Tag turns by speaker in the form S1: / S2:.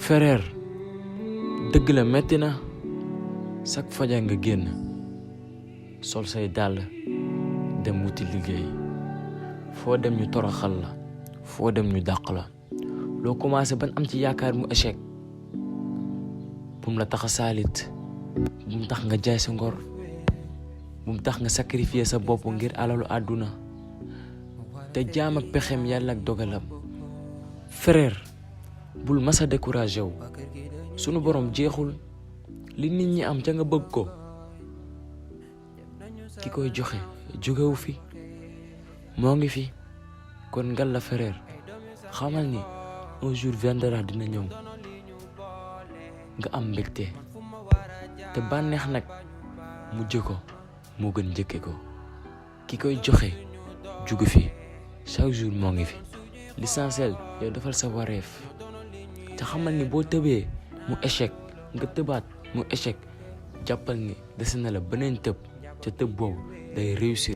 S1: frère dëgg la metti na chaque fajar nga génn sol say dàll dem wuti liggéey foo dem ñu toroxal la foo dem ñu dàq la loo commencé ban am ci yaakaar mu échec bum la tax a saalit bum tax nga jaay sa ngor bum tax nga sacrifier sa bopp ngir alalu àdduna te jaam ak pexem yàlla ak dogalam frère bul masa découragé wu sunu borom jeexul li nit ñi am ca nga bëgg ko ki koy joxe jógewu fi moo ngi fi kon ngal la frère xamal ni un jour viendra dina ñëw nga am mbégte te bànneex nag mujj ko moo gën njëkke ko ki koy joxe jóge fi chaque jour moo ngi fi l'essentiel yow defal sa wareef te xamal ni boo tëbee mu échec nga tëbaat mu échec jàppal ni dese na la beneen tëb ca tëb boobu day réussir